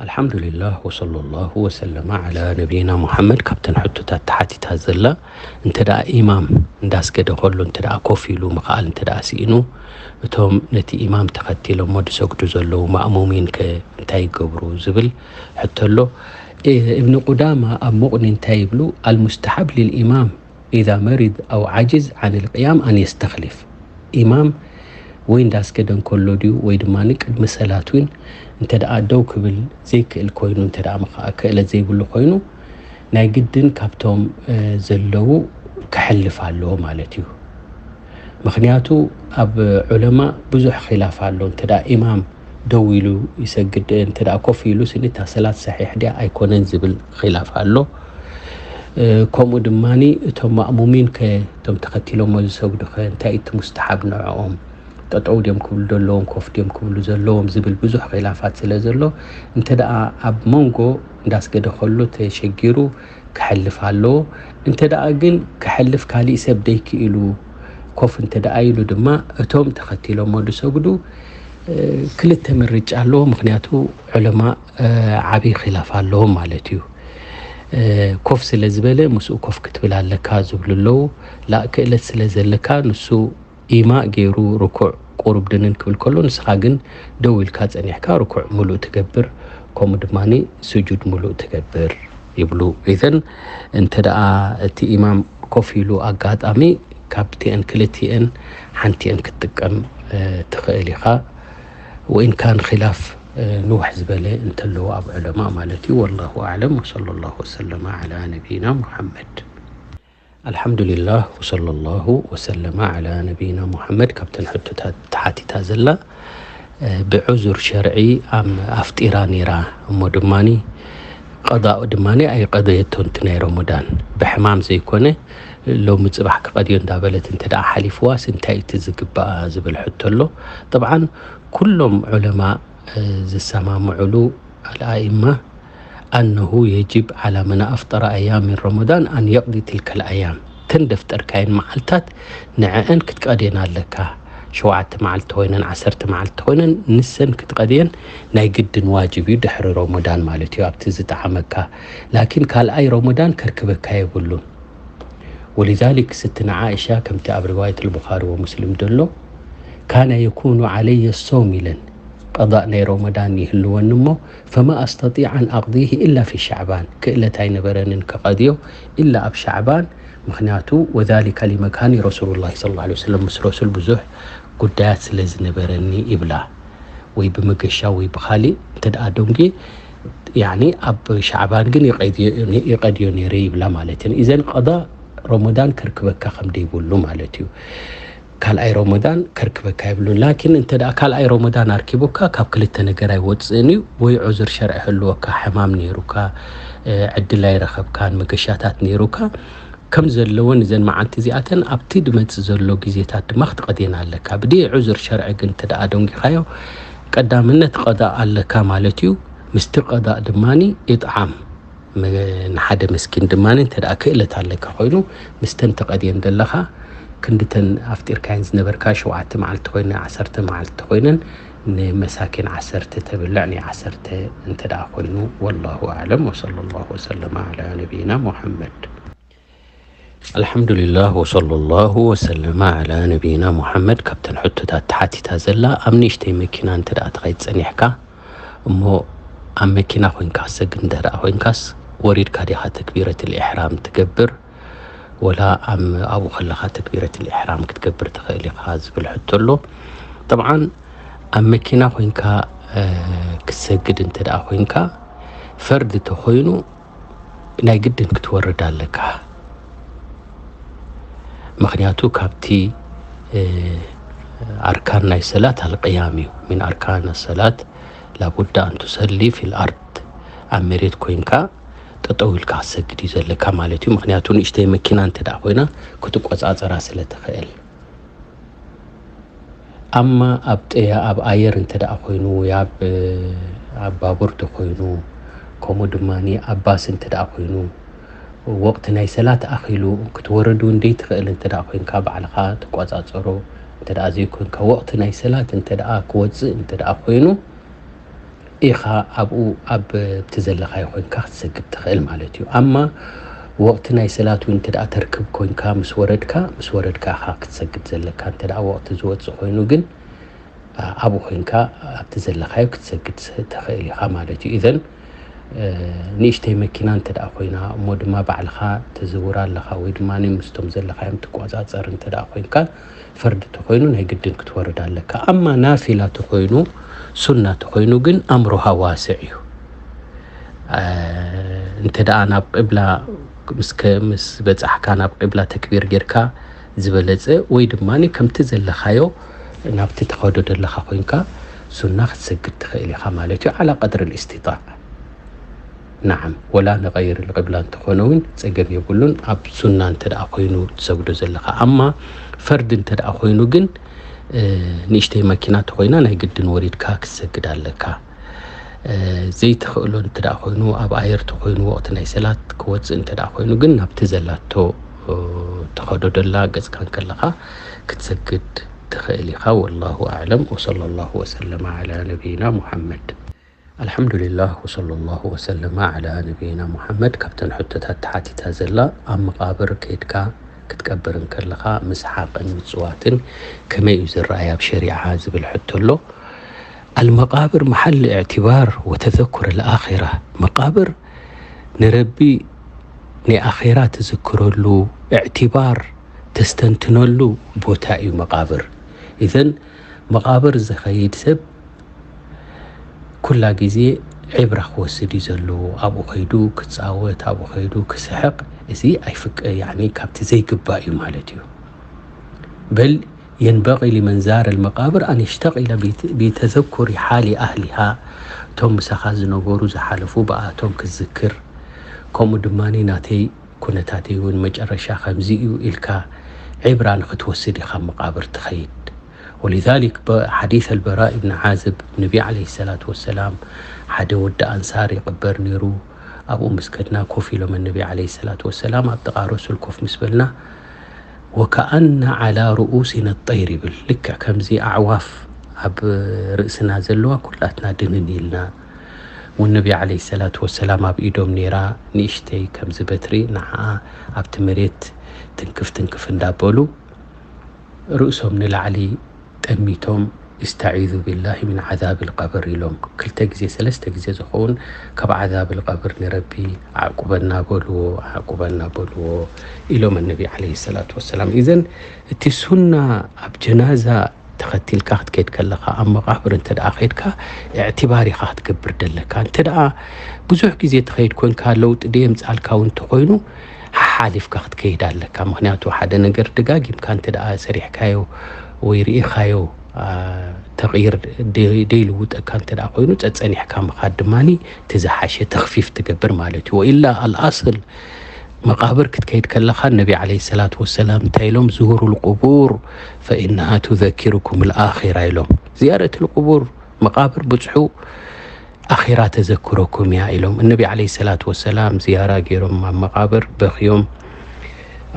ኣልሓምዱሊላህ ወሰለላሁ ወሰለማ ዓላ ነቢይና ሙሓመድ። ካብተን ሕቶታት ተሓቲታ ዘላ፣ እንተ ደኣ ኢማም እንዳስገደ ከሎ እንተ ደኣ ኮፍ ኢሉ ምኽኣል እንተ ደኣ ስኢኑ፣ እቶም ነቲ ኢማም ተኸቲሎሞ ዝሰግዱ ዘለዉ ማእሙሚን ከ እንታይ ይገብሩ ዝብል ሕቶ ኣሎ። እ፣ እብኒ ቁዳማ ኣብ ሙቕኒ እንታይ ይብሉ? ኣልሙስተሓብ ሊልኢማም ኢዛ መሪድ ኣው ዓጅዝ ዓን ልቅያም ኣን የስተኽሊፍ። ኢማም ወይ እንዳስገደ እንከሎ ድዩ ወይ ድማ ቅድሚ ሰላት እውን እንተ ደኣ ደው ክብል ዘይክእል ኮይኑ፣ እንተ ደኣ ምኸ-፣ ክእለት ዘይብሉ ኮይኑ፣ ናይ ግድን ካብቶም፣ እ፣ ዘለዉ ክሕልፍ ኣለዎ ማለት እዩ። ምኽንያቱ ኣብ ዑለማ ብዙሕ ኺላፍ ኣሎ። እንተ ደኣ ኢማም ደው ኢሉ ይሰግድ፣ እንተ ደኣ ኮፍ ኢሉ ስኒ እታ ሰላት ሰሒሕ ድያ ኣይኮነን ዝብል ኺላፍ ኣሎ። እ፣ ከምኡ ድማኒ እቶም ማእሙሚን ከ፣ እቶም ተኸቲሎሞ ዝሰግዱ ከ እንታይ እቲ ሙስተሓብ ንዕኦም? ጠጠው ድዮም ክብሉ ዘለዎም፣ ኮፍ ድዮም ክብሉ ዘለዎም ዝብል ብዙሕ ኺላፋት ስለ ዘሎ፣ እንተ ደኣ ኣብ መንጎ እንዳስገደ ከሎ ተሸጊሩ ክሐልፍ ኣለዎ። እንተ ደኣ ግን ክሐልፍ ካሊእ ሰብ ደይክኢሉ ኮፍ እንተ ደኣ ኢሉ ድማ፣ እቶም ተኸቲሎሞ ዝሰግዱ፣ እ፣ ክልተ ምርጫ ኣለዎ። ምኽንያቱ ዑለማ፣ እ፣ ዓብዪ ኺላፍ ኣለዎም ማለት እዩ። እ፣ ኮፍ ስለ ዝበለ ምስኡ ኮፍ ክትብል ኣለካ ዝብሉ ኣለዉ። ላእ ክእለት ስለ ዘለካ ንሱ ኢማእ ገይሩ ርኩዕ ቁሩብ ድንን ክብል ከሎ፣ ንስኻ ግን ደው ኢልካ ጸኒሕካ ርኩዕ ምሉእ ትገብር፣ ከምኡ ድማኒ ስጁድ ምሉእ ትገብር ይብሉ። ኢዘን እንተ ደኣ እቲ ኢማም ኮፍ ኢሉ ኣጋጣሚ ካብቲአን ክልቲአን ሓንቲአን ክትጥቀም፣ እ፣ ትኽእል ኢኻ። ወኢን ካን ኺላፍ፣ እ፣ ንውሕ ዝበለ እንተለዎ ኣብ ዑለማ ማለት እዩ። ወላሁ ኣዕለም ወሰለላሁ ወሰለመ ዓላ ነቢይና ሙሐመድ። ኣልሓምዱሊላህ ወሰለላሁ ወሰለመ ዓላ ነቢይና ሙሐመድ። ካብተን ሕቶታት ተሓቲታ ዘላ፣ እ፣ ብዑዙር ሸርዒ ኣም-፣ ኣፍጢራ ነይራ እሞ ድማኒ ቀዳእ ድማኒ ኣይቀደየቶን እቲ ናይ ረመዳን። ብሕማም ዘይኮነ ሎሚ ጽባሕ ክቐድዮ እንዳበለት እንተ ደኣ ሓሊፍዋስ እንታይ እቲ ዝግባኣ ዝብል ሕቶ ኣሎ። ጠብዓን ኩሎም ዑለማ፣ እ፣ ዝሰማምዑሉ ኣልኣኢማ ኣነሁ የጅብ ዓላ መን ኣፍጠረ ኣያም ምን ረመዳን ኣን የቕዲ ትልከል ኣያም። እተን ደፍጠርካየን መዓልታት ንዕአን ክትቀድየን ኣለካ። ሸውዓተ መዓልቲ ኮይነን፣ ዓሰርተ መዓልቲ ኮይነን፣ ንሰን ክትቀድየን ናይ ግድን ዋጅብ እዩ ድሕሪ ረመዳን ማለት እዩ፣ ኣብቲ ዝጠዓመካ። ላኪን ካልኣይ ረመዳን ከርክበካ የብሉን። ወሊዛሊክ ስትና ዓኢሻ ከምቲ ኣብ ሪዋየት ልቡኻሪ ወሙስሊም ዘሎ፣ ካነ የኩኑ ዓለየ ሶም ኢለን፣ ቀዳእ ናይ ረመዳን ይህልወኒ እሞ፣ ፈማ ኣስተጢዕ ኣን ኣቕዲህ ኢላ ፊ ሻዕባን፣ ክእለት ኣይነበረንን ከቐድዮ ኢላ ኣብ ሻዕባን፣ ምኽንያቱ ወዛሊከ ሊመካኒ ረሱሉላህ ሰለላሁ ዐለይሂ ወሰለም፣ ምስ ረሱል ብዙሕ ጉዳያት ስለ ዝነበረኒ ይብላ። ወይ ብመገሻ ወይ ብኻሊእ እንተ ደኣ ደንጉየ፣ ያኒ ኣብ ሻዕባን ግን ይቐድዮ፣ ይቐድዮ ነይረ ይብላ ማለት እየን። ኢዘን ቀዳ ረመዳን ከርክበካ ከም ደይብሉ ማለት እዩ። ካልኣይ ረመዳን ከርክበካ ይብሉን። ላኪን እንተ ደኣ ካልኣይ ረመዳን ኣርኪቡካ፣ ካብ ክልተ ነገር ኣይወጽእን እዩ። ወይ ዑዝር ሸርዒ ህልወካ፣ ሕማም ነይሩካ፣ እ፣ ዕድል ኣይረኸብካን፣ መገሻታት ነይሩካ፣ ከም ዘለወን እዘን መዓልቲ እዚኣተን ኣብቲ ድመጽእ ዘሎ ግዜታት ድማ ክትቐድየን ኣለካ። ብደይ ዑዝር ሸርዒ ግን እንተ ደኣ ደንጊኻዮ፣ ቀዳምነት ቀዳእ ኣለካ ማለት እዩ። ምስቲ ቀዳእ ድማኒ ኢጥዓም፣ መ-፣ ንሓደ መስኪን ድማኒ እንተ ደኣ ክእለት ኣለካ ኮይኑ፣ ምስተን ተቐድየን ዘለኻ፣ ክንድተን ኣፍጢርካየን ዝነበርካ ሸውዓተ መዓልቲ ኮይነን፣ ዓሰርተ መዓልቲ ኮይነን፣ ንመሳኪን ዓሰርተ ተብልዕ፣ ናይ ዓሰርተ እንተ ደኣ ኮይኑ፣ ወላሁ ኣዕለም፣ ወሰለላሁ ወሰለመ ዓላ ነቢይና ሙሐመድ። ኣልሓምዱሊላህ ወሰለላሁ ወሰለመ ዓላ ነቢይና ሙሐመድ። ካብተን ሕቶታት ተሓቲታ ዘላ፣ ኣብ ንእሽተይ መኪና እንተ ደኣ ትኸይድ ጸኒሕካ፣ እሞ ኣብ መኪና ኮይንካ ክትሰግድ እንተ ደኣ ኮይንካስ፣ ወሪድካ ዲኻ ተክቢረትል ኢሕራም ትገብር? ወላ ኣብ፣ ኣብኡ ከለኻ ተክቢረትል ኢሕራም ክትገብር ትኽእል ኢኻ ዝብል ሕቶ ኣሎ። ጠብዓን ኣብ መኪና ኮይንካ፣ እ፣ ክትሰግድ እንተ ደኣ ኮይንካ፣ ፈርዲ ተኾይኑ ናይ ግድን ክትወርድ ኣለካ። ምኽንያቱ ካብቲ፣ እ፣ ኣርካን ናይ ሰላት ኣልቅያም እዩ። ሚን ኣርካን ሰላት ላቡዳ ኣን ቱሰሊ ፊል ኣርድ፣ ኣብ መሬት ኮይንካ ጠጠው ኢልካ ክትሰግድ እዩ ዘለካ ማለት እዩ። ምኽንያቱ ንእሽተይ መኪና እንተ ደኣ ኮይና ክትቆጻጸራ ስለ ትኽእል። ኣማ ኣብ ጠያ፣ ኣብ ኣየር እንተ ደኣ ኮይኑ፣ ወይ ኣብ፣ ኣብ ባቡር ተኮይኑ፣ ከምኡ ድማኒ ኣብ ባስ እንተ ደኣ ኮይኑ፣ ወቕቲ ናይ ሰላት ኣኺሉ ክትወርድ እውን ዘይትኽእል እንተ ደኣ ኮይንካ፣ ባዕልኻ ትቆጻጸሮ እንተ ደኣ ዘይኮንካ፣ ወቕቲ ናይ ሰላት እንተ ደኣ ክወጽእ እንተ ደኣ ኮይኑ፣ ኢኻ ኣብኡ ኣብቲ ዘለኻዮ ኮይንካ ክትሰግድ ትኽእል ማለት እዩ። ኣማ ወቕቲ ናይ ሰላት እውን እንተ ደኣ ተርክብ ኮይንካ ምስ ወረድካ፣ ምስ ወረድካ ኢኻ ክትሰግድ ዘለካ። እንተ ደኣ ወቕቲ ዝወጽእ ኮይኑ ግን ኣብኡ ኮይንካ ኣብቲ ዘለኻዮ ክትሰግድ ትኽእል ኢኻ ማለት እዩ። ኢዘን ንእሽተይ መኪና እንተ ደኣ ኮይና፣ እሞ ድማ ባዕልኻ ትዝውር ኣለኻ ወይ ድማ ምስቶም ዘለኻዮም ትቆጻጸር እንተ ደኣ ኮይንካ፣ ፈርዲ ተኾይኑ ናይ ግድን ክትወርድ ኣለካ። ኣማ ናፊላ ተኾይኑ፣ ሱና ተኾይኑ ግን ኣምሮሃ ዋስዕ እዩ። እንተ ደኣ ናብ ቅብላ ምስ በጻሕካ ናብ ቅብላ ተክቢር ጌርካ ዝበለጸ፣ ወይ ድማ ከምቲ ዘለኻዮ ናብቲ ተኸዶ ዘለኻ ኮይንካ ሱና ክትሰግድ ትኽእል ኢኻ ማለት እዩ። ዓላ ቀድሪ ልእስቲጣዕ። ናዓም፣ ወላ ንቐይር ልቅብላ እንተኾነ እውን ጸገም የብሉን፣ ኣብ ሱና እንተ ደኣ ኮይኑ ትሰግዶ ዘለኻ። ኣማ ፈርድ እንተ ደኣ ኮይኑ ግን ንእሽተይ መኪና ተኾይና ናይ ግድን ወሪድካ ክትሰግድ ኣለካ። ዘይትኽእሎ እንተ ደኣ ኮይኑ፣ ኣብ ኣየር ተኾይኑ፣ ወቕቲ ናይ ሰላት ክወጽእ እንተ ደኣ ኮይኑ ግን ናብቲ ዘላቶ ተኸዶ ደላ ገጽካ እንከለኻ ክትሰግድ ትኽእል ኢኻ። ወላሁ ኣዕለም። ወሰለ ላሁ ወሰለመ ዓላ ነቢይና ሙሓመድ። ኣልሓምዱሊላህ ወሰለ ላሁ ወሰለመ ዓላ ነቢይና ሙሓመድ። ካብተን ሕቶታት ተሓቲታ ዘላ፣ ኣብ መቓብር ከይድካ ክትቀብር እንከለኻ ምስሓቕን ምጽዋትን ከመይ እዩ ዝረኣይ ኣብ ሸሪዓ ዝብል ሕቶ ኣሎ። ኣልመቓብር መሓል እዕትባር ወተዘኩር ኣልኣኺራ። መቓብር ንረቢ ናይ ኣኺራ ትዝክረሉ፣ እዕትባር ተስተንትነሉ ቦታ እዩ መቓብር። ኢዘን መቓብር ዝኸይድ ሰብ ኩላ ግዜ ዒብራ ክወስድ እዩ ዘለዎ። ኣብኡ ከይዱ ክጻወት፣ ኣብኡ ከይዱ ክስሕቕ፣ እዚ ኣይፍቀ-፣ ያኒ ካብቲ ዘይግባእ እዩ ማለት እዩ። በል የንበቂ ሊመን ዛረ ልመቃብር ኣን የሽተቂለ ቢተዘኩሪ ሓሊ ኣህሊሃ። እቶም ምሳኻ ዝነበሩ ዝሓለፉ ብኣቶም ክትዝክር፣ ከምኡ ድማ ናተይ ኩነታተይ እውን መጨረሻ ከምዚ እዩ ኢልካ ዒብራ ንክትወስድ ኢኻ መቃብር ትኸይድ። ወሊዛሊክ ሓዲስ ኣልበራ ኢብን ዓዝብ፣ ነቢ ዓለይሂ ሰላቱ ወሰላም ሓደ ወዲ ኣንሳር ይቕበር ነይሩ። ኣብኡ ምስ ከድና ኮፍ ኢሎም ነቢ ዓለይሂ ሰላቱ ወሰላም ኣብ ጥቓ ረሱል ኮፍ ምስ በልና፣ ወከኣነ ዓላ ርኡሲና ጠይር ይብል። ልክዕ ከምዚ ኣዕዋፍ ኣብ ርእስና ዘለዋ ኩላትና ድንን ኢልና። እውን ነቢ ዓለይሂ ሰላቱ ወሰላም ኣብ ኢዶም ነይራ ንእሽተይ ከምዚ በትሪ፣ ንዓኣ ኣብቲ መሬት ትንክፍ ትንክፍ እንዳበሉ ርእሶም ንላዕሊ ጠሚቶም፣ "እስተዒዙ ቢላሂ ሚን ዓዛብል ቀብር" ኢሎም ክልተ ግዜ ሰለስተ ግዜ ዝኸውን ካብ ዓዛብል ቀብር ንረቢ ኣዕቁበና በልዎ፣ ኣዕቁበና በልዎ ኢሎም ነቢ ዓለይሂ ሰላቱ ወሰላም። ኢዘን እቲ ሱና ኣብ ጀናዛ ተኸቲልካ ክትከይድ ከለኻ፣ ኣብ መቃብር እንተ ደኣ ከይድካ እዕትባር ኢኻ ክትገብር ደለካ። እንተ ደኣ ብዙሕ ግዜ ትኸይድ ኮንካ ለውጢ ደየምጻልካ እውን እንተኾይኑ ሓሓሊፍካ ክትከይድ ኣለካ። ምኽንያቱ ሓደ ነገር ደጋጊምካ እንተ ደኣ ሰሪሕካዮ ወይ ርኢኻዮ፣ አ፣ ተቕይር ደይ-፣ ደይልውጠካ እንተ ደኣ ኮይኑ ጸጸኒሕካ ምኻድ ድማኒ እቲ ዝሓሸ ተኽፊፍ ትገብር ማለት እዩ። ወኢላ ኣልኣስል መቃብር ክትከይድ ከለኻ ነቢ ዓለይሂ ሰላቱ ወሰላም እንታይ ኢሎም? "ዙሩ ልቁቡር ፈኢነሃ ቱዘኪሩኩም ልኣኺራ" ኢሎም። ዝያረት ልቁቡር መቃብር ብጽሑ ኣኺራ ተዘክረኩም እያ ኢሎም። እነቢ ዓለይሂ ሰላቱ ወሰላም ዝያራ ገይሮም ኣብ መቃብር በኽዮም።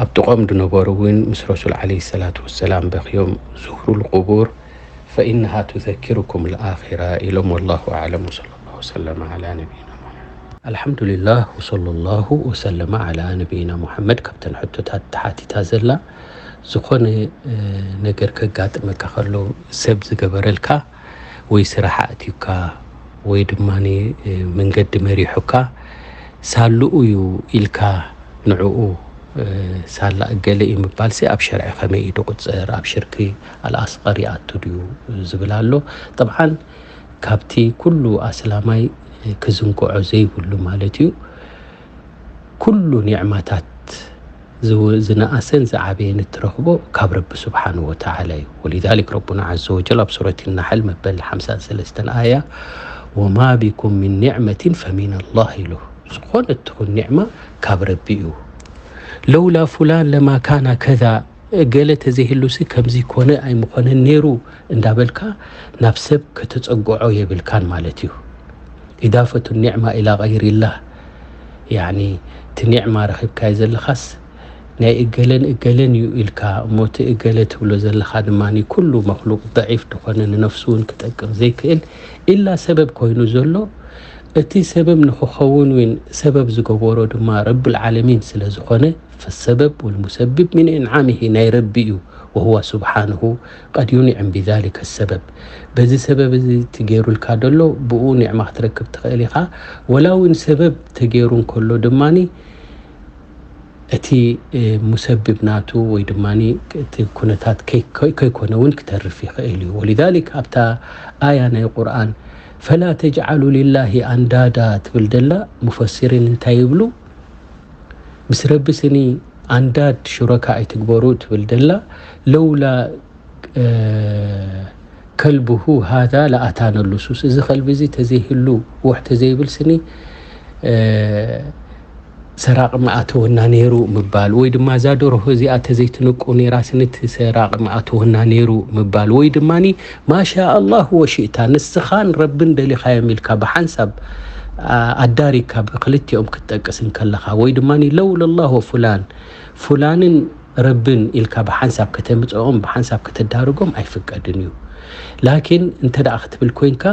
ኣብ ጥቖም ዝነበሩ እውን ምስ ረሱል ዓለይሂ ሰላቱ ወሰላም በኽዮም። ዙሩ ልቁቡር ፈኢነሃ ቱዘኪሩኩም ልኣኺራ ኢሎም። ወላሁ ኣዕለም ወሰለ ላሁ ወሰለመ ዓላ ነቢይና ሙሐመድ። ኣልሓምዱሊላህ ወሰለ ላሁ ወሰለመ ዓላ ነቢይና ሙሐመድ። ካብተን ሕቶታት ተሓቲታ ዘላ፣ ዝኾነ፣ እ፣ ነገር ከጋጥመካ ከሎ ሰብ ዝገበረልካ ወይ ስራሕ ኣእትዩካ ወይ ድማ መንገዲ መሪሑካ ሳልኡ እዩ ኢልካ ንዕኡ ሳላ እገለ እዩ ምባልሲ ኣብ ሸርዒ ከመይ እዩ ዝቑጸር? ኣብ ሽርኪ ኣልኣስቐር ይኣቱ ድዩ ዝብል ኣሎ። ጠብዓን ካብቲ ኩሉ ኣስላማይ ክዝንግዖ ዘይብሉ ማለት እዩ። ኩሉ ኒዕማታት ዝው-፣ ዝነኣሰን ዝዓበየን እትረኽቦ ካብ ረቢ ስብሓን ወተዓላ እዩ። ወሊዛሊክ ረቡና ዓዘ ወጀል ኣብ ሱረት ናሕል መበል ሓምሳን ሰለስተን ኣያ፣ "ወማ ቢኩም ሚን ኒዕመቲን ፈሚን ኣላህ" ኢሉ። ዝኾነት ትኹን ኒዕማ ካብ ረቢ እዩ። "ለውላ ፉላን ለማ ካና ከዛ" ገለ ተዘይህሉሲ ከምዚ ኮነ ኣይምኾነን ነይሩ እንዳበልካ ናብ ሰብ ከተጸግዖ የብልካን ማለት እዩ። ኢዳፈቱ ኒዕማ ኢላ ገይሪላህ፣ ያኒ እቲ ኒዕማ ረኺብካዮ ዘለኻስ ናይ እገለን እገለን እዩ ኢልካ እሞ እቲ እገለ ትብሎ ዘለኻ ድማ ኩሉ መክሉቅ ደዒፍ ዝኾነ ንነፍሱ እውን ክጠቅም ዘይክእል ኢላ ሰበብ ኮይኑ ዘሎ እቲ ሰበብ ንክኸውን እውን ሰበብ ዝገበሮ ድማ ረብል ዓለሚን ስለ ዝኾነ ፈሰበብ ወልሙሰብብ ሚን ኢንዓሚሂ ናይ ረቢ እዩ ወህዋ ስብሓንሁ ቀድ ዩንዕም ቢዛሊከ ሰበብ በዚ ሰበብ እዚ ትገይሩልካ ደሎ ብኡ ኒዕማ ክትረክብ ትኽእል ኢኻ ወላ እውን ሰበብ ተገይሩ እንከሎ ድማኒ እቲ ሙሰብብ ናቱ ወይ ድማ እቲ ኩነታት ከይኮነ እውን ክተርፍ ይኽእል እዩ ወሊዛሊክ ኣብታ ኣያ ናይ ቁርኣን ፈላ ተጅዓሉ ሊላሂ ኣንዳዳ ትብል ደላ ሙፈሲሪን እንታይ ይብሉ ምስ ረቢ ስኒ ኣንዳድ ሽረካ ኣይትግበሩ ትብል ደላ ለውላ ከልብሁ ሃዛ ለኣታነ ሉሱስ እዚ ከልቢ እዚ ተዘይህሉ ውሕ ተዘይብል ስኒ ሰራቂ ምኣተወና ነይሩ ምባል ወይ ድማ እዛ ደርሆ እዚኣ ተዘይትንቁ ነይራ ስኒ እቲ ሰራቂ ምኣተወና ነይሩ ምባል ወይ ድማ ማሻ ኣላህ ወሽእታ ንስኻን ረብን ደሊኻዮም ኢልካ ብሓንሳብ ኣዳሪካ ብክልቲኦም ክትጠቅስ እንከለኻ ወይ ድማ ለውለ ላህ ወፉላን ፉላንን ረብን ኢልካ ብሓንሳብ ከተምፅኦም ብሓንሳብ ከተዳርጎም ኣይፍቀድን እዩ ላኪን እንተ ደኣ ክትብል ኮይንካ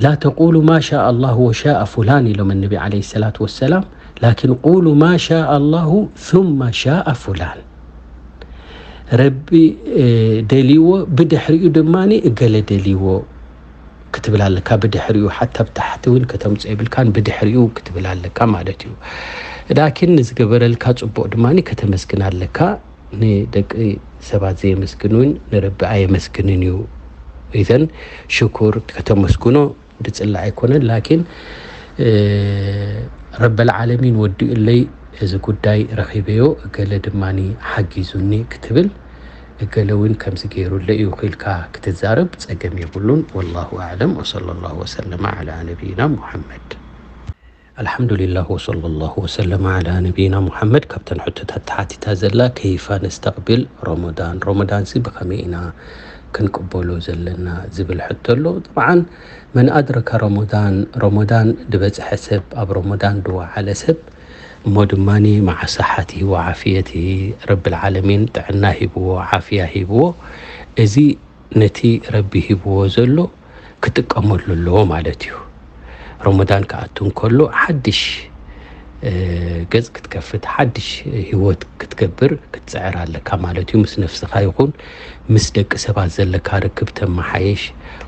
ላ ተቁሉ ማ ሻ ኣላሁ ወሻ ፉላን ኢሎም ነቢ ለ ሰላት ወሰላም ላኪን ቁሉ ማ ሻ ኣላሁ ثم ሻ ፉላን ረቢ ደልይዎ ብድሕሪኡ ድማ እገለ ደልይዎ ክትብል ኣለካ ብድሕሪኡ ሓታ ብታሕቲ እውን ከተምፅኦ የብልካን ብድሕሪኡ ክትብል ኣለካ ማለት እዩ ላኪን ንዝገበረልካ ፅቡቅ ድማ ከተመስግን ኣለካ ንደቂ ሰባት ዘየመስግን እውን ንረቢ ኣየመስግንን እዩ ኢዘን ሽኩር ከተመስግኖ ድፅላ ኣይኮነን ላኪን ረበል ዓለሚን ወዲኡለይ እዚ ጉዳይ ረኺበዮ እገለ ድማ ሓጊዙኒ ክትብል እገለ እውን ከምዚ ገይሩለ እዩ ኢልካ ክትዛረብ ፀገም የብሉን ወላሁ ኣዕለም ወሰለ ላሁ ወሰለመ ዓላ ነቢይና ሙሐመድ ኣልሓምዱሊላህ ወሰለ ላሁ ወሰለመ ዓላ ነቢይና ሙሐመድ ካብተን ሕቶታት ተሓቲታ ዘላ ከይፋ ነስተቅቢል ረመዳን ረመዳን ሲ ብኸመይ ኢና ክንቅበሎ ዘለና ዝብል ሕቶ ኣሎ ጥብዓን መን ኣድረከ ረመዳን ረመዳን ድበፅሐ ሰብ ኣብ ረመዳን ድወዓለ ሰብ እሞ ድማ መዓ ሰሓት ወዓፍየት ረብል ዓለሚን ጥዕና ሂብዎ ዓፍያ ሂብዎ እዚ ነቲ ረቢ ሂብዎ ዘሎ ክጥቀመሉ ኣለዎ ማለት እዩ። ረመዳን ክኣቱ እንከሎ ሓድሽ ገፅ ክትከፍት ሓድሽ ህይወት ክትገብር ክትፅዕር ኣለካ ማለት እዩ። ምስ ነፍስኻ ይኹን ምስ ደቂ ሰባት ዘለካ ርክብ ተመሓየሽ፣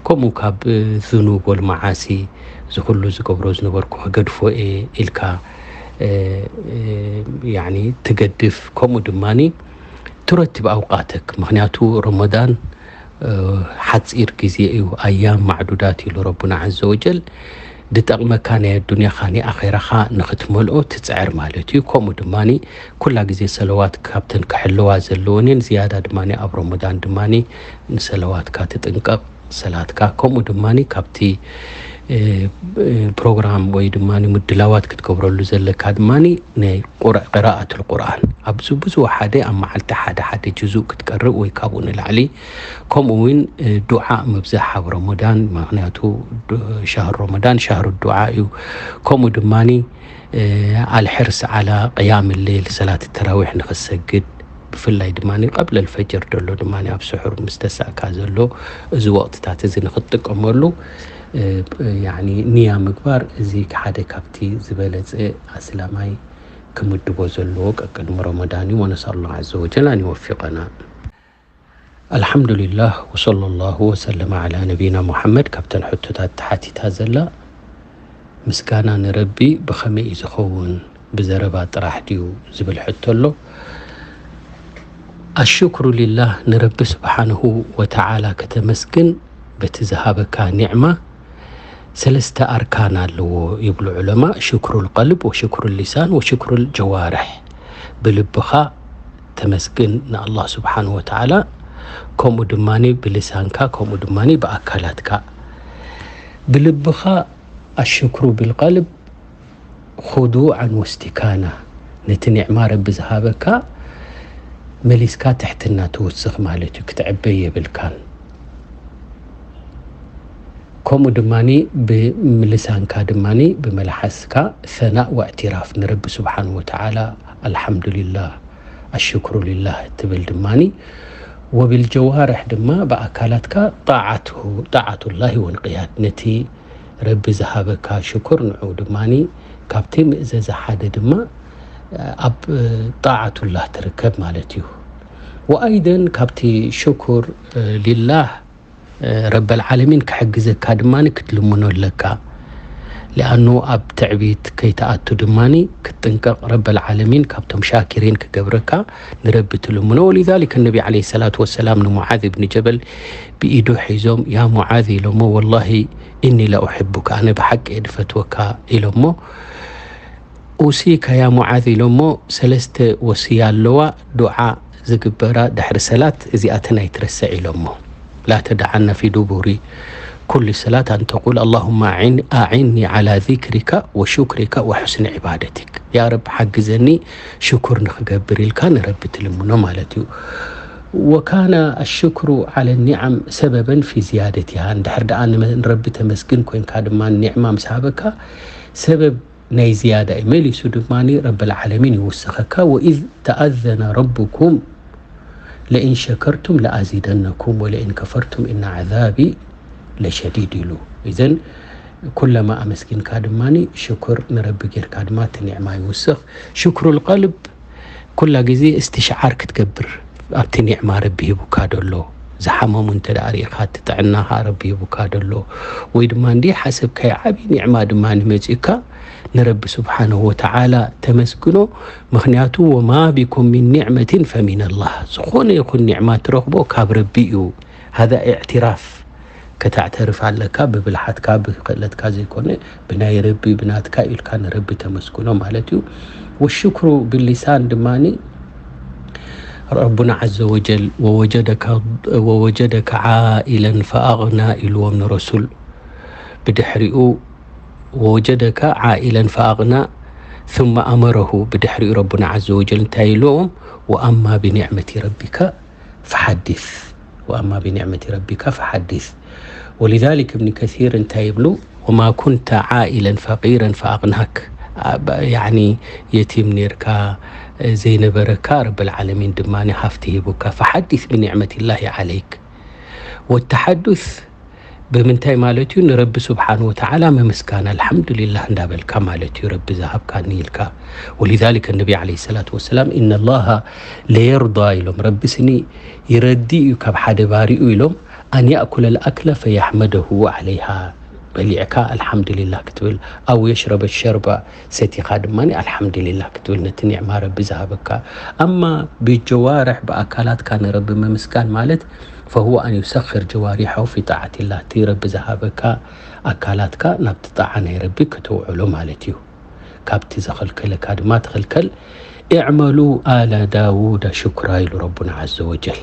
ከምኡ ካብ ዝኑብ ወልመዓሲ እዚ ኩሉ ዝገብሮ ዝነበርኩ ክገድፎ እየ ኢልካ ትገድፍ። ከምኡ ድማ ትረትብ ኣውቃተክ ምክንያቱ ረመዳን ሓፂር ግዜ እዩ ኣያም ማዕዱዳት ኢሉ ረቡና ዘ ወጀል ድጠቕመካ ናይ ኣዱንያኻ ናይ ኣኼራኻ ንኽትመልኦ ትፅዕር ማለት እዩ። ከምኡ ድማ ኩላ ግዜ ሰለዋት ካብተን ክሕልዋ ዘለወን እየን። ዝያዳ ድማ ኣብ ረመዳን ድማ ንሰለዋትካ ትጥንቀቕ ሰላትካ ከምኡ ድማ ካብቲ ፕሮግራም ወይ ድማ ምድላዋት ክትገብረሉ ዘለካ ድማ ናይ ቅራኣት ልቁርኣን ኣብዚ ብዙ ሓደ ኣብ መዓልቲ ሓደ ሓደ ጅዙእ ክትቀርእ ወይ ካብኡ ንላዕሊ ከምኡ እውን ዱዓ ምብዛሕ ኣብ ረመዳን ምክንያቱ ሻህር ረመዳን ሻህር ዱዓ እዩ። ከምኡ ድማ ኣልሕርስ ዓላ ቅያም ሌል ሰላት ተራዊሕ ንኽሰግድ ብፍላይ ድማ ቀብለ ልፈጅር ደሎ ድማ ኣብ ስሑር ምስ ተሳእካ ዘሎ እዚ ወቅትታት እዚ ንክትጥቀመሉ ንያ ምግባር እዚ ሓደ ካብቲ ዝበለፀ ኣስላማይ ክምድቦ ዘለዎ ቀቅድሚ ረመዳን እዩ። ወነስኣሉ ዐዘ ወጀል ኣን ይወፊቀና። ኣልሓምዱሊላህ ወሰለ ላሁ ወሰለመ ዓላ ነቢይና ሙሓመድ። ካብተን ሕቶታት ተሓቲታ ዘላ ምስጋና ንረቢ ብኸመይ እዩ ዝኸውን? ብዘረባ ጥራሕ ድዩ ዝብል ሕቶ ኣሎ። ኣሽክሩ ሊላህ ንረቢ ስብሓንሁ ወተዓላ ከተመስግን በቲ ዝሃበካ ኒዕማ ሰለስተ ኣርካን ኣለዎ ይብሉ ዑለማ፣ ሽክሩል ቀልብ ወሽክሩል ሊሳን ወሽክሩል ጀዋርሕ። ብልብኻ ተመስግን ንኣላህ ስብሓን ወተዓላ፣ ከምኡ ድማ ብልሳንካ፣ ከምኡ ድማ ብኣካላትካ። ብልብኻ ኣሽክሩ ብልቀልብ ኹዱዓን ወስቲካና፣ ነቲ ኒዕማ ረቢ ዝሃበካ መሊስካ ትሕትና ትውስኽ ማለት እዩ። ክትዕበይ የብልካን። ከምኡ ድማ ብልሳንካ ድማ ብመልሓስካ ሰናእ ወእዕትራፍ ንረቢ ስብሓን ወተዓላ፣ ኣልሓምዱሊላህ፣ ኣሽክሩ ሊላህ ትብል ድማኒ፣ ወቢል ጀዋርሕ ድማ ብኣካላትካ ጣዓቱ ጣዓቱላሂ ወንቅያድ፣ ነቲ ረቢ ዝሃበካ ሽኩር ንዑ ድማኒ ካብቲ ምእዘዘ ሓደ ድማ ኣብ ጣዓቱላህ ትርከብ ማለት እዩ። ወኣይደን ካብቲ ሽኩር ሊላህ ረበል ዓለሚን ክሕግዘካ ድማ ክትልምኖ ኣለካ። ሊኣኑ ኣብ ትዕቢት ከይትኣቱ ድማ ክትጥንቀቕ፣ ረበል ዓለሚን ካብቶም ሻኪሪን ክገብረካ ንረቢ ትልምኖ። ወሊዛሊክ ነቢ ዓለይሂ ሰላቱ ወሰላም ንሙዓዝ ብን ጀበል ብኢዱ ሒዞም ያ ሙዓዝ ኢሎሞ፣ ወላሂ እኒ ለኡሕቡካ፣ ኣነ ብሓቂ እየ ድፈትወካ ኢሎሞ። ኡሲካ ያ ሙዓዝ ኢሎሞ፣ ሰለስተ ወስያ ኣለዋ ዱዓ ዝግበራ ድሕሪ ሰላት፣ እዚኣተን ኣይትረስዕ ኢሎሞ። ላ ተደዓና ፊ ዱቡሪ ኩል ሰላት ኣን ተቁል ኣላሁማ ኣዒኒ ዓላ ዚክሪካ ወሹክሪካ ወሑስኒ ዒባደቲክ። ያ ረብ ሓግዘኒ ሽኩር ንክገብር ኢልካ ንረቢ ትልምኖ ማለት እዩ። ወካነ ኣሽክሩ ዓለ ኒዓም ሰበበን ፊ ዝያደቲሃ። እንድሕር ደኣ ንመ- ንረቢ ተመስግን ኮንካ ድማ ኒዕማ ምስ ሃበካ ሰበብ ናይ ዝያዳ እዩ። መሊሱ ድማ ረብል ዓለሚን ይውስኸካ። ወኢዝ ተኣዘነ ረቡኩም ለኢን ሸከርቱም ለኣዚደነኩም ወለኢን ከፈርቱም እና ዓዛቢ ለሸዲድ ኢሉ። እዘን ኩለማ ኣመስጊንካ ድማ ሽኩር ንረቢ ጌርካ ድማ እቲ ኒዕማ ይውስኽ። ሽክሩል ቀልብ ኩላ ግዜ እስትሽዓር ክትገብር ኣብቲ ኒዕማ ረቢ ሂቡካ ደሎ፣ ዝሓመሙ እንተ ደኣ ርኢኻ እቲ ጥዕናኻ ረቢ ሂቡካ ደሎ፣ ወይ ድማ እንዲ ሓሰብካዮ ዓብዪ ኒዕማ ድማ ንመጺእካ ንረቢ ስብሓንሁ ወተዓላ ተመስግኖ። ምኽንያቱ ወማ ቢኩም ሚን ኒዕመቲን ፈሚነላህ፣ ዝኾነ ይኹን ኒዕማ ትረኽቦ ካብ ረቢ እዩ። ሃዛ ኢዕትራፍ ከተዕተርፍ ኣለካ፣ ብብልሓትካ ብክእለትካ ዘይኮነ ብናይ ረቢ ብናትካ ኢልካ ንረቢ ተመስግኖ ማለት እዩ። ወሽክሩ ብሊሳን ድማኒ ረቡና ዓዘ ወጀል ወወጀደካ ወወጀደካ ዓኢለን ፈኣቕና ኢልዎም ንረሱል። ብድሕሪኡ ወወጀደካ ዓኢለን ፈኣቕና ثم ኣመረሁ። ብድሕሪኡ ረቡና ዓዘ ወጀል እንታይ ኢልዎም? ወኣማ ብኒዕመቲ ረቢካ ፈሓዲስ። ወኣማ ብኒዕመቲ ረቢካ ፈሓዲስ። ወሊዛሊክ እብኒ ከሲር እንታይ ይብሉ? ወማ ኩንተ ዓኢለን ፈቂረን ፈኣቕናክ። ያኒ የቲም ኔርካ ዘይነበረካ ረብል ዓለሚን ድማ ሃፍቲ ሂቡካ። ፈሓዲስ ብኒዕመቲላሂ ዓለይክ። ወተሓዱስ ብምንታይ ማለት እዩ? ንረቢ ስብሓን ወተዓላ ምምስጋን ኣልሓምዱሊላህ እንዳበልካ ማለት እዩ። ረቢ ዝሃብካኒ ኢልካ። ወሊዛሊከ ነቢ ዓለይሂ ሰላቱ ወሰላም ኢነላሃ ለየርዳ ኢሎም፣ ረቢ ስኒ ይረዲ እዩ ካብ ሓደ ባሪኡ ኢሎም፣ ኣን ያእኩለ ልኣክለ ፈያሕመደሁ ዓለይሃ፣ በሊዕካ ኣልሓምዱሊላህ ክትብል፣ ኣው የሽረበ ሸርባ ሰቲኻ ድማ ኣልሓምዱሊላህ ክትብል ነቲ ኒዕማ ረቢ ዝሃበካ። ኣማ ብጀዋርሕ ብኣካላትካ ንረቢ ምምስጋን ማለት ፈሁወ ኣን ዩሰኽር ጀዋሪሐሁ ፊ ጣዓቲላህ፣ እቲ ረቢ ዝሃበካ ኣካላትካ ናብቲ ጣዓ ናይ ረቢ ከተውዕሎ ማለት እዩ። ካብቲ ዘኸልከለካ ድማ ትኸልከል። እዕመሉ ኣለ ዳውደ ሽኩራ ኢሉ ረቡና ዓዘ ወጀል።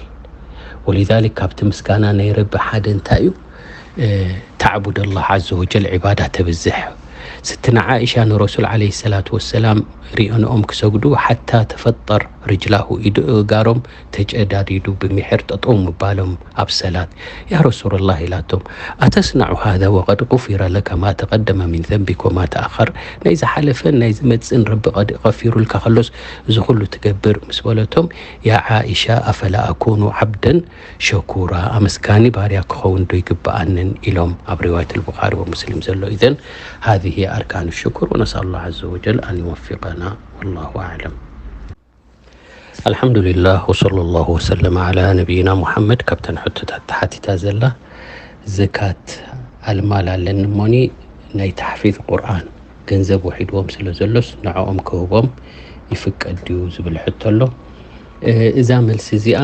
ወሊዛሊክ ካብቲ ምስጋና ናይ ረቢ ሓደ እንታይ እዩ? ተዕቡድ ኣላህ ዓዘ ወጀል ዒባዳ ተብዝሕ። ስትና ዓኢሻ ንረሱል ዓለይሂ ሰላቱ ወሰላም ሪኦንኦም ክሰግዱ ሓታ ተፈጠር ርጅላሁ፣ ኢዱ እጋሮም ተጨዳዲዱ ብምሒር ጠጠው ምባሎም ኣብ ሰላት። ያ ረሱሉላህ ኢላቶም፣ ኣተስናዑ ሃዛ ወቀድ ጉፊረ ለከ ማ ተቀደመ ሚን ዘንቢክ ወማ ተኣኸር፣ ናይ ዝሓለፈን ናይ ዝመጽእን ረቢ ቀድ- ቀፊሩልካ ከሎስ እዚ ኩሉ ትገብር ምስ በለቶም፣ ያ ዓኢሻ ኣፈላ ኣኩኑ ዓብደን ሸኩራ፣ ኣመስጋኒ ባርያ ክኸውን ዶ ይግብኣንን ኢሎም ኣብ ሪዋየት ኣልቡኻሪ ወሙስሊም ዘሎ። ኢዘን ሃዚህ ኣርካኑ ሽኩር ወነስኣሉ ላህ ዓዘ ወጀል ኣን ይወፊቀና። ወላሁ ኣዕለም። ኣልሓምዱሊላህ ወሰለ ላሁ ወሰለም ዓላ ነቢይና ሙሓመድ። ካብተን ሕቶታት ተሓቲታ ዘላ ዘካት ኣልማል ኣለኒ እሞኒ ናይ ታሕፊዝ ቁርኣን ገንዘብ ውሒድዎም ስለ ዘሎስ ንዕኦም ክህቦም ይፍቀድ ድዩ ዝብል ሕቶ ኣሎ። እዛ መልሲ እዚኣ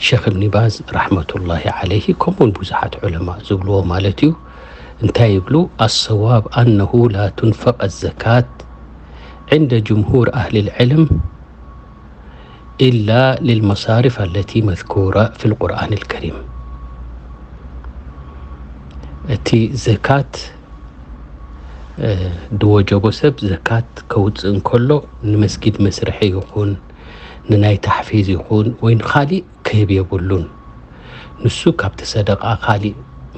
ሸኽ እብኒ ባዝ ረሕመቱላሂ ዓለይሂ ከምኡውን ብዙሓት ዑለማ ዝብልዎ ማለት እዩ። እንታይ ይብሉ? ኣሰዋብ ኣነሁ ላ ቱንፈቀ ዘካት ዕንደ ጅምሁር ኣህሊ ልዕልም ኢላ ልልመሳሪፍ ኣለቲ መዝኩራ ፊ ልቁርኣን ልከሪም። እቲ ዘካት ድወጀቦ ሰብ ዘካት ከውፅእ እንከሎ ንመስጊድ መስርሒ ይኹን ንናይ ታሕፊዝ ይኹን ወይ ንኻሊእ ክህብ የብሉን። ንሱ ካብቲ ሰደቃ ካሊእ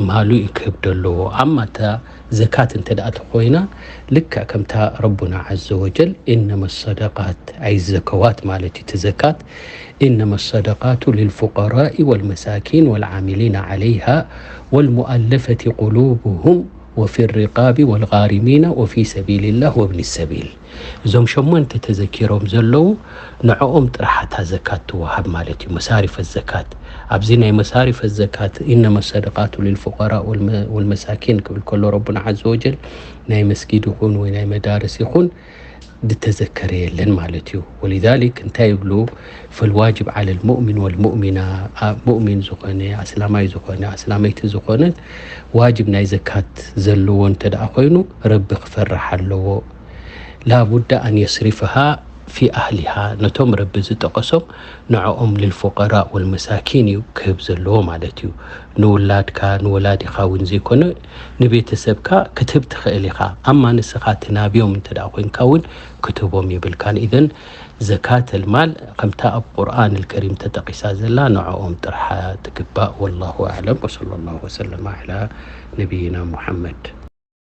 ማሉ እዩ ክህብ ደለዎ። ኣማ እታ ዘካት እንተ ደኣ ተኾይና፣ ልክዕ ከምታ ረቡና ዐዘ ወጀል፣ "ኢነመ ሰደቃት" ኣይ ዘከዋት ማለት እዩ፣ እቲ ዘካት፣ "ኢነመ ሰደቃቱ ሊልፉቀራኢ ወልመሳኪን ወልዓሚሊና ዐለይሃ ወልሙኣለፈቲ ቁሉቡሁም ወፊ ሪቃቢ ወልጋሪሚና ወፊ ሰቢልላህ ወብኒ ሰቢል." እዞም ሸሞንተ ተዘኪሮም ዘለዉ፣ ንዕኦም ጥራሕ እታ ዘካት ትወሃብ ማለት እዩ። መሳሪፈ ዘካት፣ ኣብዚ ናይ መሳሪፈ ዘካት፣ "ኢነመ ሰደቃቱ ሊልፉቀራእ ወልመ-፣ ወልመሳኪን" ክብል ከሎ ረቡና ዐዘ ወጀል፣ ናይ መስጊድ ይኹን ወይ ናይ መዳርስ ይኹን ዝተዘከረ የለን ማለት እዩ። ወሊዛሊክ እንታይ ይብሉ? "ፈልዋጅብ ዐለል ሙእሚን ወልሙእሚና"፣ ኣ-፣ ሙእሚን ዝኾነ፣ ኣስላማይ ዝኾነ፣ ኣስላመይቲ ዝኾነት፣ ዋጅብ ናይ ዘካት ዘለዎ እንተ ደኣ ኮይኑ፣ ረቢ ክፈርሕ ኣለዎ። "ላቡዳ ኣን የስሪፍሃ ፊ ኣህሊሃ"፣ ነቶም ረቢ ዝጠቐሶም ንዕኦም፣ "ልልፉቀራእ ወልመሳኪን" እዩ ክህብ ዘለዎ ማለት እዩ። ንውላድካ፣ ንወላዲኻ እውን ዘይኮነ፣ ንቤተሰብካ ክትህብ ትኽእል ኢኻ። ኣማ ንስኻ ትናብዮም እንተ ደኣ ኮይንካ እውን ክትህቦም የብልካን። ኢዘን ዘካተል ማል ከምታ ኣብ ቁርኣን ልከሪም ተጠቒሳ ዘላ ንዕኦም ጥርሓ ትግባእ። ወላሁ ኣዕለም። ወሰለ ላሁ ወሰለመ ዐላ ነቢይና ሙሐመድ።